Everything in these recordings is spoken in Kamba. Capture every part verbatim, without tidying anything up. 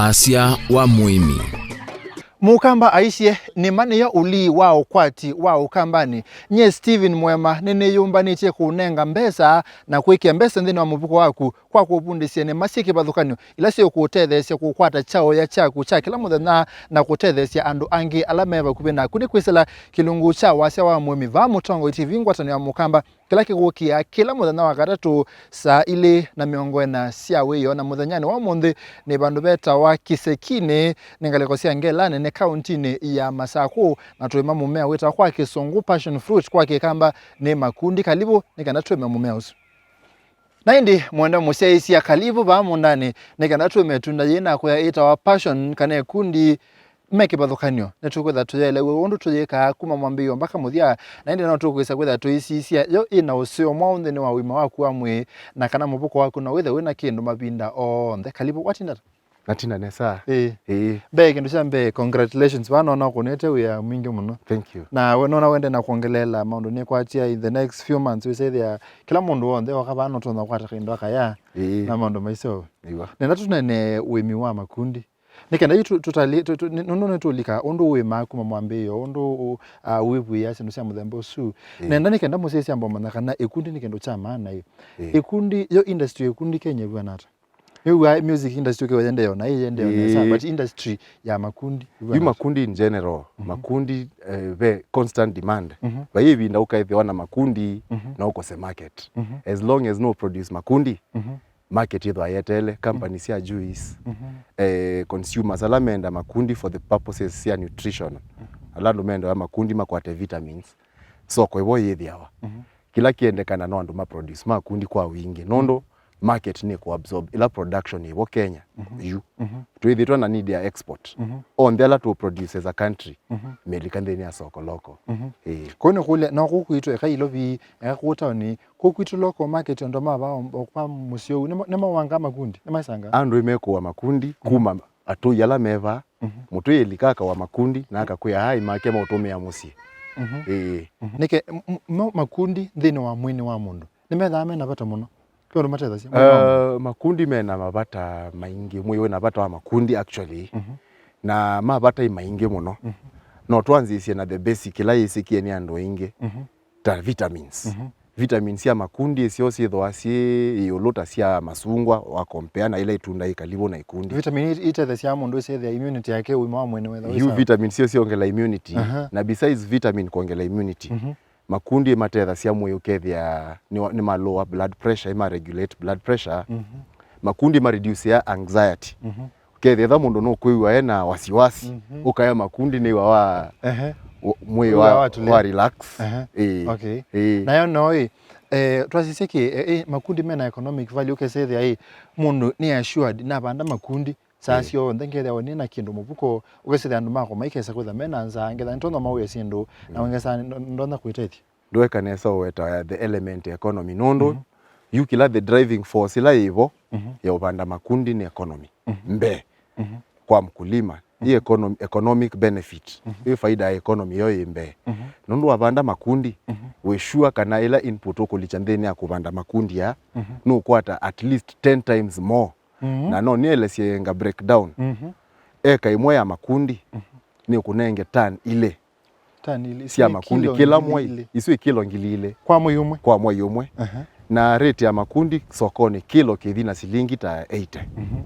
Asya wa mũĩmi. Mũkamba aisye, nĩma nĩyo ũlii wa ũkwati wa Ũkambanĩ. Nyie Stephen Mwema nĩnĩyũmbanĩtye kũũnenga mbesa na kwĩkĩa mbesa nthĩnĩ wa mũvuko waku kwa kũvundĩsya nĩma syĩ kĩvathũkany'o ila syĩũkũũtetheesya kũkwata kyaũya kyaku kya kĩla mũthenya na kũtetheesya andũ angĩ ala me vakuvĩ naku. Nĩ kwĩsĩla kĩlungu kya wasya wa mũĩmi vaa Mũtongoi T V, ngwatanĩo ya Mũkamba, kĩla kĩkũkĩa kĩla mũthenya wa katatũ saa ilĩ na mĩongo ĩna sya wĩoo, na mũthenyanĩ wa ũmũnthĩ nĩ vandũ vetawa Kĩsekinĩ, nĩ ngalĩko sya Ngela Nene, kauntinĩ ya Masakũ, na tũĩma mũmea wĩtawa kwa Kĩsũngũ passion fruit, kwa Kĩkamba nĩ makundi. Kalivu nĩ kana tũĩme mũmea ũsu. Na ĩndĩ mwenda mũsyaĩĩsya kalivu vaa mũũndanĩ nĩ kana tũĩme ĩtunda yĩĩ nakũya ĩtawa passion kana ĩkundi me kĩvathũkany'o, nĩtũkwĩtha tũyaĩlew'a ũndũ tũyĩkaa kuma mwambĩĩo mbaka mũthya, na ĩndĩ no tũkwĩsa kwĩtha tũisisya yo ĩ na ũseo mwaũ nthĩnĩ wa ũima waku wa mwĩĩ, na kana mũvuko waku no wĩthe wĩ na kĩndũ mavinda onthe. Kalivu, watinda ata? Natinda nesa. Ĩĩ. Ĩĩ. Mbee, kĩndũ kya mbee, congratulations. Vaa nona ũkũnĩte wĩa mwingĩ mũno. Thank you. Na we nona wende na kwongeleela maũndũ nĩkwatya in the next few months, wĩsethĩa kĩla mũndũ wonthe oka vaa no tũna kwata kĩndũ akaya. Ĩĩ. Na maũndũ maiseo. Ĩwa. Nenda tũnene ũĩmi wa makundi. Nĩ kenda yu tũ-, tũtali-, tũ-, tũ-, nĩ-, nũndũ nĩtũlika ũndũ ũĩmaa kuma mwambĩĩo, ũndũ ũ-, a, ũĩvw'ĩa syĩndũ sya mũthemba ũsu. Ĩĩ. Nenda nĩ kenda mũsyaĩĩsya ambomanya kana ĩkundi nĩ kĩndũ kya maana ĩ. Ĩĩ. Ĩkundi, yo industry ya ĩkundi Kenya ĩvw'ana ata? Nĩw'aa music industry ũkĩwa yendeeo na ĩ yendeeo nesa, ĩĩ, but industry ya makundi ĩvw'ana ata? Yu makundi in general, mhm, makundi, eh, ve constant demand. Mhm. Vai ĩvinda ũkaĩthĩwa na makundi, mhm, na ũkose market. Mhm. As long as no produce makundi, mhm, market yĩthwa yetele, company, mhm, sya juice, mhm, eh, consumers ala menda makundi for the purposes sya nutrition. Mhm. Ala andũ mendaa makundi makwate vitamins. Soko ĩvo yĩthĩawa. Mhm. Kĩla kĩendekana no andũ ma produce makundi kwa wingĩ. Nũndũ, mhm, market nĩ kũ absorb ĩla production ĩvo Kenya, mhm, yu. Mhm. Twĩthĩtwe na need ya export. Mhm. Onthe ala tũ produce as a country, mhm, melika nthĩnĩ ya soko local. Mhm. Ĩĩ. Kũu nĩ kũlya, no kũu kwitũ, eka Ilovi, eka kũu taoni, kũu kwitũ local market, andũ ma vaa o kwa mũsyĩ ũu, nĩma-, nĩmawanga makundi, nĩmaisanga? Andũ ĩmekũwa makundi, mhm, kuma atũi ala me vaa, mhm, mũtũi ĩlika akawa makundi, na akakwĩa aai make maũtũmĩa mũsyĩ. Mhm. Ĩĩ. Mhm. Nĩke, m-, m-, mo makundi nthĩnĩ wa mwĩĩ wa mũndũ, nĩmethaa mena vata mũno. Kwĩ andũ matethasya mwĩĩ wa mũndũ? Uh, makundi mena mavata maingĩ, mwĩĩ wĩna vata wa makundi actually. Mhm. Na ma vata ĩ maingĩ mũno. Mhm. No twanzĩĩsye na the basic ĩla yĩsĩkie nĩ andũ aingĩ. Mhm. Ta vitamins. Mhm. Vitamins sya makundi ĩsyo syĩthĩwa syĩ ĩũlũ ta sya masungwa wa compare na ĩla ĩtunda yĩ kalivu na ĩkundi. Vitamin i-, itetheesya mũndũ ĩsethĩa immunity yake, ũima wa mwĩĩ nĩwetha wĩ sawa. Yu vitamins syo syongela immunity. Aha. Na besides vitamin kwongela immunity, mhm, makundi ĩmatethasya mwĩĩ ũkethĩa nĩ wa-, nĩ ma lower blood pressure, ĩma regulate blood pressure. Mhm. Makundi ĩma reduce ya anxiety. Mhm. Ũkethĩa etha mũndũ nũkwĩw'a ena wasiwasi, mhm, ũkaea makundi nĩw'a wa, ehe, wa-, mwĩĩ wa, wa relax. Ehe. Ĩĩ. Okay. Ĩĩ. Nayo no ĩ, eh, twasisye kĩ, eh, eh, makundi mena economic value, ũkesethĩa ĩ, mũndũ nĩ assured, navanda makundi, saa, ĩĩ, syonthe ngethĩawa nĩ na kĩndũ mũvuko, ũkesethĩa andũ makwa maikesa kwĩtha mena nzaa, ngetha nĩtonya mawĩa syĩndũ, na, mm, ngesa ndo-, ndonya kwĩtethya. Ndweka nesa ũweta the element economy, nũndũ, mhm, yu kĩla the driving force ĩla yĩvo, mhm, ya ũvanda makundi nĩ economy. Mhm. Mbee, mhm, kwa mkulima, mhm, ĩ econom-, economic benefit, mhm, ĩ faida ya economy yo yĩ mbee. Mhm. Nũndũ wavanda makundi, mhm, wĩ sure kana ĩla input ũkũlikya nthĩnĩ ya kũvanda makundi aa, mhm, nũkwata at least ten times more. Mhm. Na no nĩelesye nga breakdown. Mhm. Eka ĩmwe ya makundi, mhm, nĩkũnenge tan ilĩ. Tan ilĩ, sya isu nĩ makundi kĩla mwei, kilo ngili ilĩ. Isu ĩ kilo ngili ilĩ. Kwa mwei ũmwe? Kwa mwei ũmwe. Aha. Na rate ya makundi sokonĩ, kilo kĩthi na silingi ta eighty. Mhm.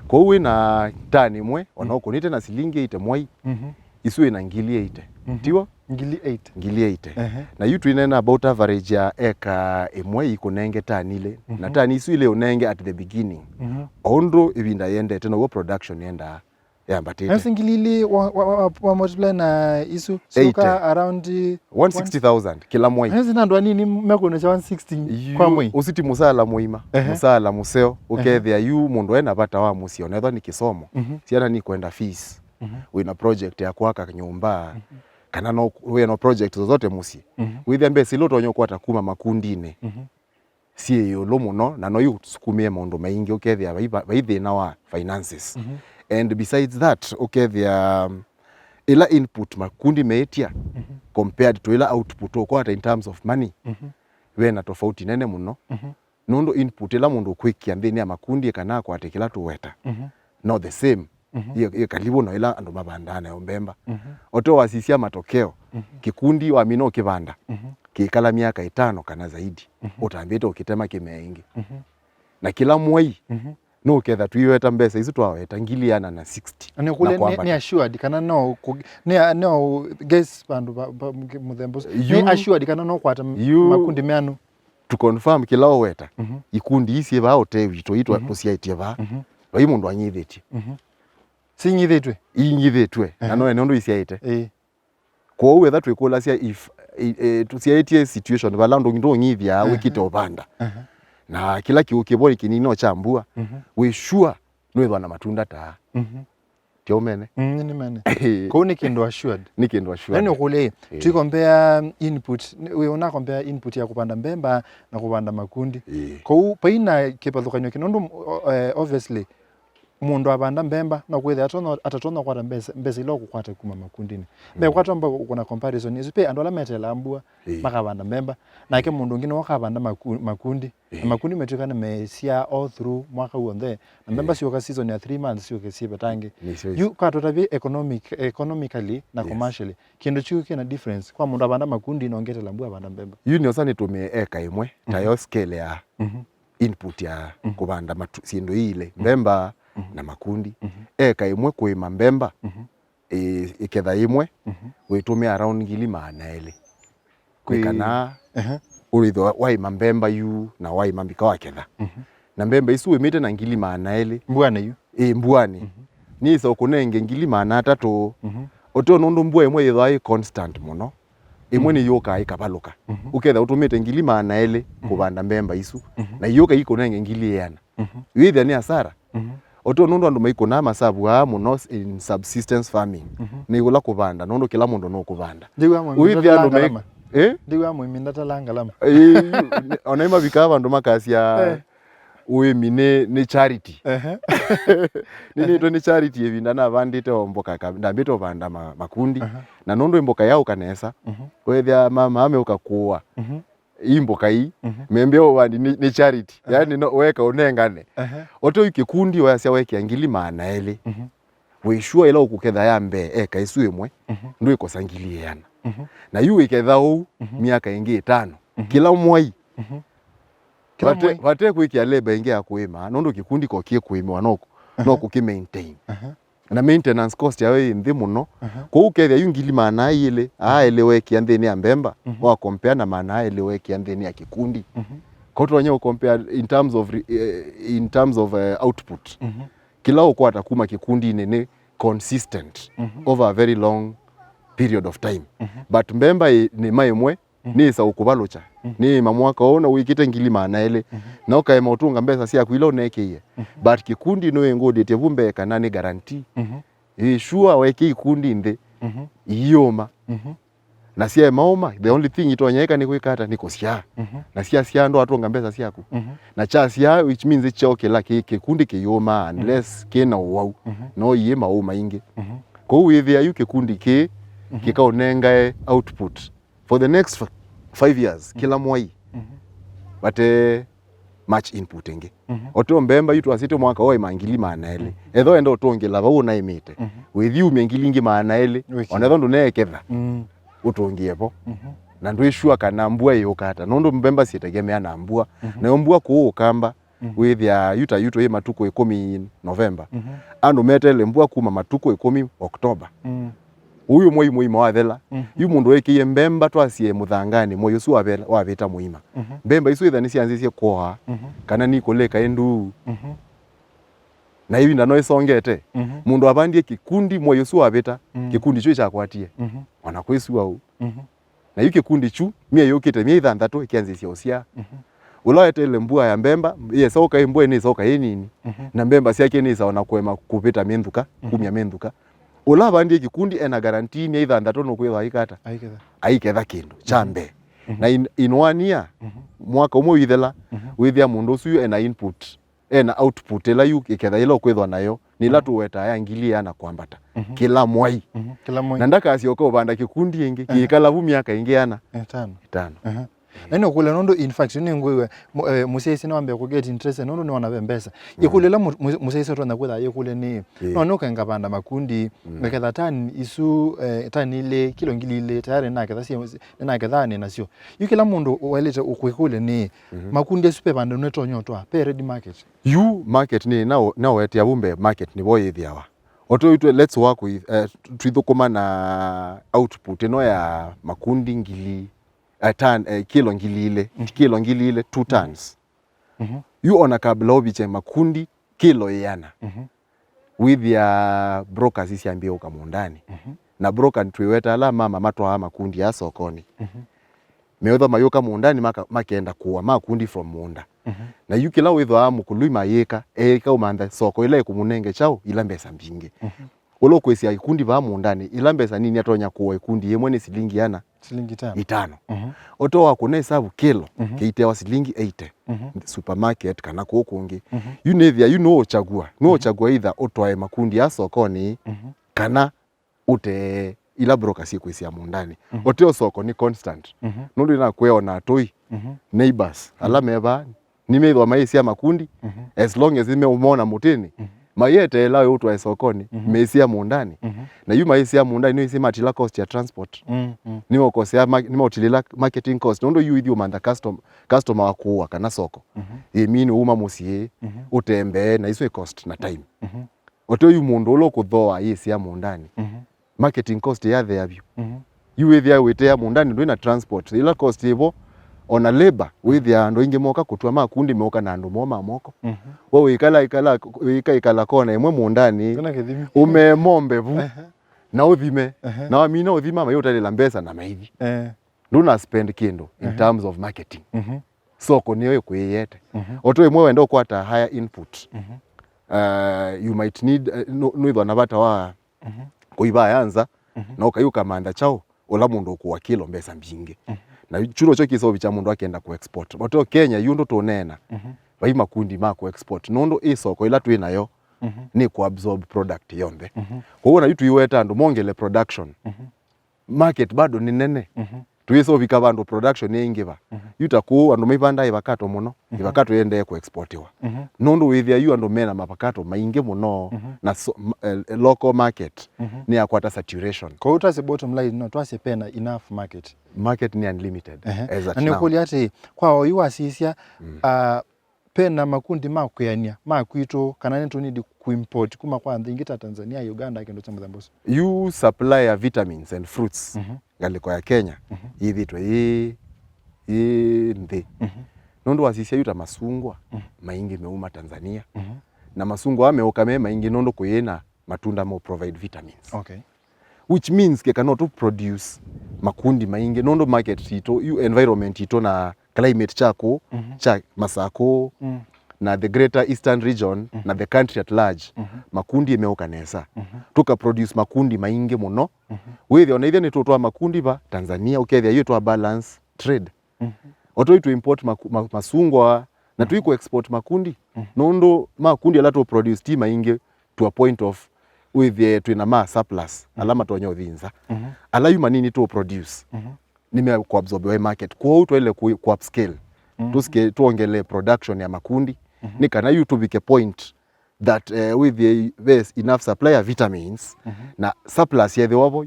Kwoou wĩ na tan ĩmwe, ona, mhm, ũkũnĩte na silingi eighty mwei, mhm, isu ĩ na ngili eighty. Mhm. Tiw'o? Ngili eighty. Ngili eighty. Ehe. Na yu twĩneena about average ya eka ĩmwe ikũnenge tan ilĩ. Na, mhm, tan isu ilĩ ũnenge at the beginning. Mhm. O ũndũ ĩvinda yendete, now'o production yendaa yambatĩte. Na isu ngili ilĩ wa, wa, wa, wa multiply na isu, eighty. Syoka around, eh, one sixty thousand kĩla mwei. Na isu nĩ andũ anini mekũnĩsya one sixty kwa mwei. Yu, ũsu ti mũsaala mũima, ehe, mũsaala mũseo, ehe, ũkethĩa yu mũndũ ena vata wa mũsyĩ, onethwa nĩ kĩsomo, mhm, syana nĩkwenda fees, mhm, wĩna project ya kwaka nyũmba, mhm, kana no wĩna project zozote mũsyĩ. Mhm. Wĩthĩa mbesa ila ũtonya ũkwata kuma makundinĩ, mhm, syĩ ĩũlũ mũno, na no isukumĩe maũndũ maingĩ, ũkethĩa vai, vai thĩna wa finances. Mhm. And besides that, ũkethĩa, um, ĩla input makundi meĩtya, mhm, compared to ĩla output ũkwata in terms of money, mhm, vena tofauti nene mũno. Mhm. Nũndũ input ĩla mũndũ ũkwĩkĩa nthĩnĩ ya makundi kana akwate kĩla tũweta, mhm, no the same Mhm. Yĩ, yĩ kalivu na ĩla andũ mavandaa nayo mbemba. Mhm. O teo wasisya matokeo, mhm, kĩkundi wamina ũkĩvanda, mhm, kĩikala myaka ĩtano kana zaidi, mhm, ũtambĩte ũkĩtema kĩmea ĩngĩ. Mhm. Na kĩla mwei, mhm, nũketha tũiweta mbesa isu twaweta ngili ĩana na sixty. Na nĩ kũlĩ, nĩ, kwambata. Nĩ assured kana no kũ-, nĩ a-, no guess vandũ va, va, mũthemba ũsu. Nĩ assured kana no kwata m-, yu makundi meanũ. To confirm kĩla ũweta, mhm, ikundi ii syĩ vaa ũtee witũ, ii twa-, mhm, tũsyaĩtye vaa. Mhm. Vai mũndũ anyithĩtye. Mhm. Sinyithĩtw'e? Inyithĩtw'e. Na, ehe, no ene ũndũ isyaĩte. Ĩĩ. Kwoou etha twĩkũlasya if, e, e, tũsyaĩtye situation vala ũndũ ndũng'ithya, ehe, wĩkĩte ũvanda. Ehe. Na kĩla kĩũkĩvo nĩ kĩnini no kya mbua. Mhm. Wĩ sure nĩwĩthwa na matunda taa. Mhm. Tyo mene. Mm, nĩ mene. Kũu nĩ kĩndũ assured. Nĩ kĩndũ assured. Yaani ũkũlya ĩ, eh, tũikompea input, nĩ, wĩ ũna compare input ya kũvanda mbemba na kũvanda makundi. Eh. Kũu paina kĩvathũkany'o kĩnene nũndũ, o-, eh, obviously, mũndũ avanda mbemba no kwĩthĩa atonya, atatonya kũkwata mbesa, mbesa ila ũkũkwata kuma makundinĩ. Mm. Mekwata mba kũna comparison ĩsu pe andũ ala meteelaa mbua, eh, makavanda mbemba, nake mũndũ ũngĩ nĩwe ũkavanda maku-, makundi. Na, eh, makundi metw'ĩka nĩmesyaa all through mwaka w'onthe. Na mbemba, eh, syoka season ya three months syũke syĩve tangĩ. Nĩsyo isu. Yu katũtavye economic, economically na, yes, commercially. Kĩndũ kyu kĩna difference kwa mũndũ avanda makundi na ũngĩ eteela mbua avanda mbemba. Yu nĩosa nĩtũmĩe eka ĩmwe, ta, mhm, yo scale ya, mhm, input ya, mhm, kũvanda matu-, syĩndũ iilĩ, mhm, mbemba, mhm, na makundi. Mhm. Eka ĩmwe kũĩma mbemba, mhm, ĩ-, ĩketha ĩmwe, mhm, wĩtũmĩa around ngili maana elĩ. Kwĩ-, nĩ kana, ehe, ũrĩthwa waĩma mbemba yu na waĩma mbika waketha. Mhm. Na mbemba isu wĩmĩte na ngili maana elĩ. Mbuanĩ yu? Ĩ, mbuanĩ. Mhm. Nĩsa ũkũnenge ngili maana atatũ. Mhm. Ũteo nũndũ mbua ĩmwe yĩthwa ĩ constant mũno. Ĩmwe, mhm, nĩyũkaa ĩkavalũka. Mhm. Ũketha ũtũmĩte ngili maana elĩ, mhm, kũvanda mbemba isu. Mhm. Na iyũka ikũnenge ngili ĩana. Mhm. Wĩthĩa nĩ asara. Mhm. Ũteo nũndũ andũ maikũnaa masavu aa mũno s-, in subsistence farming. Mhm. Nĩ ũla kũvanda, nũndũ kĩla mũndũ nũkũvanda. Ndiwa mũimi. Wĩthĩa andũ ndatala mai-, ngalama. Eh? Ndiwa mũimi ndatala ngalama. Eh, yu, nĩ, ona imavikaa vandũ makasya, eh, ũĩmi nĩ, nĩ charity. Ehe. Nĩnĩtwe nĩ charity ĩvinda navandĩte o mboka ka-, ndambĩte ũvanda ma-, makundi. Aha. Na nũndũ ĩ mboka yaũka nesa, mhm, wethĩa ma-, maa meũka kũũa. Mhm. Ii mboka ii, mhm, membea ũvandi nĩ, nĩ charity. Aha. Yaani no weka ũnengane. Aha. Ũteo yu kĩkundi wayasya wekĩa ngili maana elĩ. Mhm. Wĩ sure ĩla ũkũketha ya mbee eka ĩsu ĩmwe, mhm, ndwĩkosa ngili ĩana. Mhm. Na yu wĩketha ũu, mhm, myaka ĩngĩ ĩtano. Mhm. Kĩla mwai. Mhm. Kĩla mwai. Vate, vate kwĩkĩa labor ĩngĩ ya kũĩma, nũndũ kĩkundi ko kĩkũĩmĩwa no, aha, no kũkĩ maintain. Aha. Na maintenance cost yayo yĩ nthĩ mũno. Aha. Kwoou ũkethĩa yu ngili maana elĩ, aa elĩ wekĩa nthĩnĩ ya mbemba, mhm, wa compare na maana elĩ wekĩa nthĩnĩ ya kĩkundi. Mhm. Ko tũtonya ũ compare in terms of re-, eh, in terms of, eh, output. Mhm. Kĩla ũkwata kuma kĩkundinĩ nĩ consistent, mhm, over a very long period of time. Mhm. But mbemba ĩ-, nĩma ĩmwe, mhm, nĩĩsa ũkũvalũkya. Mhm. Nĩĩma mwaka ũũ na wĩkĩte ngili maana elĩ. Mhm. Na ũkaema ũtũnga mbesa syaku ila ũnekĩie. Mhm. But kĩkundi nĩwĩngũlĩtye vu mbee kana nĩ guarantee. Mhm. Ĩ sure wekĩa ikundi nthĩ, mhm, iiũma. Mhm. Na syaema ũma, the only thing itonyeka nĩ kwĩka ata? Nĩ kũsyaa. Mhm. Na syasyaa ndwatũnga mbesa syaku. Mhm. Na kyasyaa, which means kyokĩla kĩ-, kĩkundi kĩiũmaa, mhm, unless kĩna ũwau. Mhm. No iĩ maũũ maingĩ. Mhm. Kwoou wĩthĩa yu kĩkundi kĩĩ, mhm, kĩkaũnengae output for the next f-, five years, mhm, kĩla mwai, mhm, vate match input ĩngĩ. Mhm. Ũteo mbemba yu twasĩte mwaka ũũ ĩma ngili maana elĩ. Mhm. Ethĩwa wenda ũtũngĩla vau ũnaĩmĩte, mhm, wĩthi umye ngili ingĩ maana elĩ, wĩkĩ, ona ethĩwa ndũneeketha, mm, ũtũngĩe vo. Mhm. Na ndwĩ sure kana mbua ĩũka ata, nũndũ mbemba syĩtegemea na mbua. Mhm. Nayo mbua kũũ Ũkamba, mhm, wĩthĩa yu ta yu twĩ matukũ ĩkũmi November. Mhm. Andũ meteele mbua kuma matukũ ĩkũmi October. Mm. Ũyũ mwei mũima wathela, mhm, yu mũndũ wekĩie mbemba twasie mũthanganĩ, mwei ũsu wavela-, wavĩta mũima. Mhm. Mbemba isu ĩtha nĩsyanzĩsye kwoa, mhm, kana nikũlĩka ĩ nduu. Mhm. Na ĩvinda no ĩsongete. Mhm. Mũndũ avandie kĩkundi mwei ũsu wavĩta, mm, kĩkundi kyu kyakwatie. Mhm. Ona kwĩsua ũu. Mhm. Na yu kĩkundi kyu, myei yũkĩte, myei thanthatũ ĩkyanzĩsya ũsyaa. Mhm. Ũla weteele mbua ya mbemba, yesa ũka ĩ mbua nĩsa ũka ĩ nini. Mhm. Na mbemba syake nĩsa ona kũema kũvĩta mĩnthuka, mhm, kumya mĩnthuka. Ũla avandie kĩkundi ena guarantee myei thanthatũ nũkwĩthwa aikata? Aiketha. Aiketha kĩndũ kya, mhm, mbee. Mhm. Na in, in one year, mhm, mwaka ũmwe wĩthela, mhm, wĩthĩa mũndũ ũsu yu ena input. Ena output ĩla yu ĩketha ĩla ũkwĩthwa nayo, nĩ ĩla, mhm, tũwetaa ya ngili ĩana kwambata. Mhm. Kĩla mwai. Mhm. Kĩla mwai. Na ndakasyoka ũvanda kĩkundi ĩngĩ, aha, kĩikala vu myaka ĩngĩ ĩana. Ĩtano. Ĩtano. Aha. Na nĩũkũlya nũndũ, in fact, nĩngwĩwe, mu- eh, mũsyaĩĩsya nĩwambĩĩa kũget interest nũndũ nĩwona ve mbesa. Ĩkũlyo ĩla mu- mu- mũsyaĩĩsya ũtonya kwĩtha yĩkũlya nĩ, no nũke ngavanda makundi, ngaketha tani isu, eh, tani ilĩ, kilo ngili ilĩ, tayari nĩnaketha syĩ- nĩnakethaa nĩ nasyo. Yu kĩla mũndũ waĩlĩte kwĩkũlya nĩ, makundi asu ve vandũ nĩtonya ũtwaa, ve ready market? Yu market nĩ, na, na ũetea vu mbee, market nĩvo yĩthĩawa. O tũu twe, let's work with, eh, twĩthũkũma na output ĩno ya makundi ngili, eh, tan, eh, kilo ngili ilĩ, kilo ngili ilĩ, two tons. Yu ona kabla ũvikye makundi kilo ĩana, wĩthĩa brokers isyambĩe ũka mũũndanĩ. Na broker twĩweta ala mama matwaa makundi aa sokonĩ. Meũtha mayũka mũũndanĩ maka- makenda kũa makundi from mũũnda. Na yu kĩla wĩthwaa mũkũlima yĩka, eĩka ũmantha soko ĩla ĩkũmũnenge kyaũ ila mbesa mbingĩ. Ũla ũkwĩsĩa ikundi vaa mũũndanĩ, ila mbesa nini atonya kũa ikundi yĩmwe nĩ silingi ana Silingi itano. Itano. O to wakũna ĩsavu kĩlo kĩitewa silingi eighty supermarket kana kũũ kũngĩ. Yu nĩthĩa, yu nũũkyagua, nũũkyagua either ũtwae makundi aa sokonĩ kana ũte ila broker syĩkwĩsĩa mũũndanĩ. Ũte o soko nĩ constant. Nũndũ inakwĩa ona atũi, neighbors, ala me vaa, nĩmethĩwa maĩsya makundi, as long as nĩmeũmona mũtĩnĩ, mayeteela we ũtwae sokonĩ, meĩsya mũũndanĩ. Na yu maĩsya mũũndanĩ, nĩwĩsĩ matila cost ya transport. Nĩmokosea ma- nĩmotilila marketing cost. Nũndũ yu ithi ũmantha custom- customer wa kũũa kana soko. Ĩmini uma mũsyĩ, ũtembee, na isu ĩ cost na time. Ũte yu mũndũ ũla ũkũthooa yĩsya mũũndanĩ, marketing cost yathea vyũ. Yu wĩthĩa wĩtea mũũndanĩ ndwĩ na transport. Ĩla cost ĩvo, ona labor, wĩthĩa andũ aingĩ moka kũtw'a makundi meũka na andũ moo ma moko. We wĩkala, ĩkala, wĩka ĩkala kona ĩmwe mũũndanĩ, Kana kĩthimi. Ũmee mombe vu, na ũthime. Na wamina ũthima, mayĩũtalĩla mbesa na maithi. Eh. Ndũna spend kĩndũ in terms of marketing. Soko nĩyo ĩkwĩyĩete. O to ĩmwe wenda ũkwata higher input. Uh, you might need, uh, nũ- nũĩthwa na vata wa kũivaya nza, na ũkai ũkamantha kyaũ, ũla mũndũ ũkũa kĩlo mbesa mbingĩ. Na kyu nokyo kĩsovi kya mũndũ akenda kũ export. But o Kenya, yu ũndũ tũneena, vai makundi ma kũ export. Nũndũ ĩ soko ĩla twĩ nayo, nĩ kũ absorb product yonthe. Kwoou na yu tũiweta andũ mongele production. Market bado nĩ nene. Tũyĩsa ũvika vandũ production ĩingĩva. Yu ta kũũ andũ maivanda ĩvakato mũno, ĩvakato yendee kũ exportiwa. Nũndũ wĩthĩa yu andũ mena mavakato maingĩ mũno, na so- m- eh, local market nĩ yakwata saturation. Kwoou twasye bottom line no twasye pena enough market. Market nĩ unlimited. Ehe. As at Na now. Nĩũkũlya atĩ, kwa oyu wasisya, ah, pena makundi ma kwĩanĩa ma kwitũ, kana nĩtũnidi kũ import kuma kwa nthĩ ingĩ ta Tanzania, Uganda, kĩndũ kya mũthemba ũsu? Yu supply ya vitamins and fruits, ngalĩko ya Kenya, yĩthĩtwe yĩ, yĩ nthĩ. Nũndũ wasisya yu ta masungwa, maingĩ meuma Tanzania. Na masungwa aa meũka me maingĩ nũndũ kũyĩ na matunda mo provide vitamins. Okay. Which means keka no tũ produce makundi maingĩ, nũndũ market itũ, yu environment itũ na climate kya kũũ, kya Masakũ, na the greater eastern region, na the country at large, makundi meũka nesa. Tũka produce makundi maingĩ mũno. Wĩthĩa ona ithe nĩtũtwaa makundi va Tanzania, ũkethĩa yu twa balance trade. O tũi tũ import maku- ma- masungwa, na tũi kũ export makundi. Nũndũ makundi ala tũ produce ti maingĩ to a point of wĩthĩe twĩna ma surplus, ala matonya ũthi nza. Ala yu manini tũ produce, nĩme kũ absorb wĩ market. Kwoou twaile kũ, kũ upscale. Tũscale, twongele production ya makundi. Nĩ kana yu tũvike point that, eh, wĩthĩe there's enough supply ya vitamins, na surplus yethĩwa vo,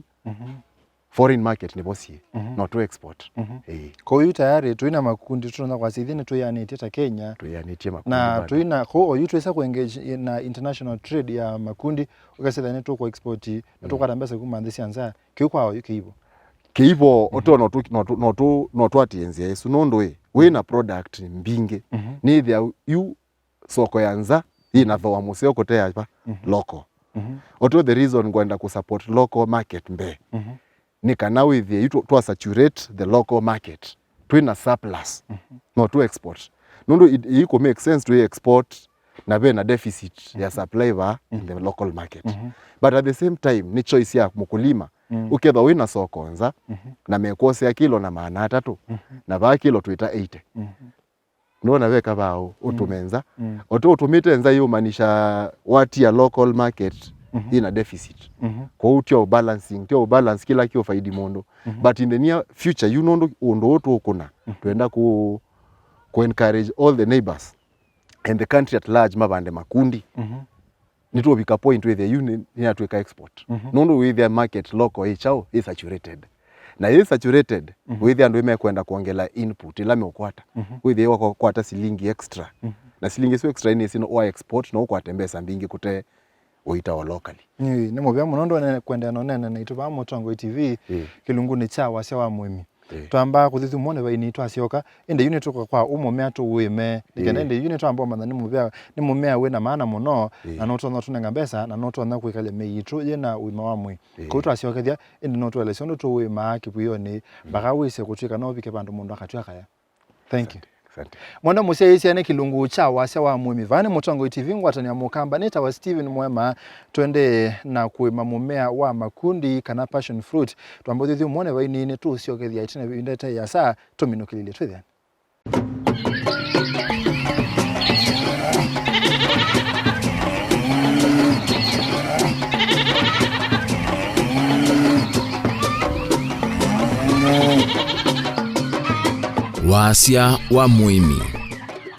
foreign market nĩvo syĩ, no tũ export. Ĩĩ. Kwoou tayari twĩ na makundi tũtonya kwasya ithyĩ nĩtwĩanĩtye ta Kenya. Twĩanĩtye makundi na bado. Twĩ na, kwoou oyu twĩsa kũ engage na international trade ya makundi, ũkasya nĩtũkũ export, na tũkwata mbesa kuma nthĩ sya nza, kĩu kwa oyu kĩivo. Kĩivo, oto no tũ, no tũ, no tũ, no twatie nzĩa ĩsu, nũndũ ĩ, wĩ na product mbingĩ. Nĩthĩa yu soko ya nza yĩna thooa mũseo kũtea va local. Oto the reason ngwenda kũ support local market mbee, nĩ kana wĩthĩe yu twa, twa saturate the local market, twĩ na surplus, no tũ export. Nũndũ it, it could make sense to export na ve na deficit ya supply va in the local market. But at the same time, nĩ choice ya mũkulima, ũkethwa wĩ na soko nza, na mekwosea kilo na maana atatũ, na vaa kilo twĩta eighty. Ndona veka vaa ũtũme nza. Oto ũtũmĩte nza yũmanisha watia local market, Mhm. Yĩna deficit. Mhm. Kwoou tyo balancing, tyo balance kĩla kĩũfaidi mũndũ. Mhm. But in the near future, yu nũndũ ũndũ ũũ tũkũna, mhm, twenda ku, ku encourage all the neighbors and the country at large mavande makundi. Mhm. Nĩtũvika point wĩthĩa yu nĩ, nĩyatwĩka export. Mhm. Nũndũ wĩthĩa market local ĩ kyaũ, ĩ saturated. Na yĩ saturated, mhm, wĩthĩa andũ mekwenda kuongela input ĩla meũkwata. Mhm. Wĩthĩa wakwata silingi extra. Mhm. Na silingi isu extra nĩ sino wa export no ũkwate mbesa mbingĩ kũte ũita wa locally. Ĩĩ, nĩ mũvea mũno ndwene kwendea na ũneena naitũ vaa Mũtongoi T V, ĩĩ, kĩlungunĩ kya wasya wa mũĩmi. Ĩĩ. Twambaa kũthi thumũnĩ vaini twasyoka, ĩndĩ yu nĩtũka kwa ũmũmea tũwĩme. Nĩkenda, ĩĩ, ĩndĩ yu nĩtwamba ũmanya nĩ mũvea, nĩ mũmea wĩ na maana mũno, ĩĩ, na nũtonya ũtũnenga mbesa, na nũtonya kwĩkalya mĩĩ yitũ yĩ na ũima wa mwĩĩ. Ĩĩ. Kwoou twasyoka, ĩndĩ nũtũelesya ũndũ tũwĩmaa kĩvw'ĩonĩ, mm, mpaka wĩse kũtw'ĩka no ũvike vandũ mũndũ akatw'a kaya. Thank you. Asante, asante. Mwenda mũsyaĩĩsya nĩ kĩlungu kya wasya wa mũĩmi. Vaa nĩ Mũtongoi T V ngwatanĩa Mũkamba, nĩtawa Steven Mwema. Twendee na kũĩma mũmea wa makundi kana passion fruit. Twamba ũthyũthyũ mwone vaini nĩ tũũsyokethya ĩtina ĩvinda ĩte yasa, tũminũkĩlĩlye twĩthĩane. Wasya wa mũĩmi.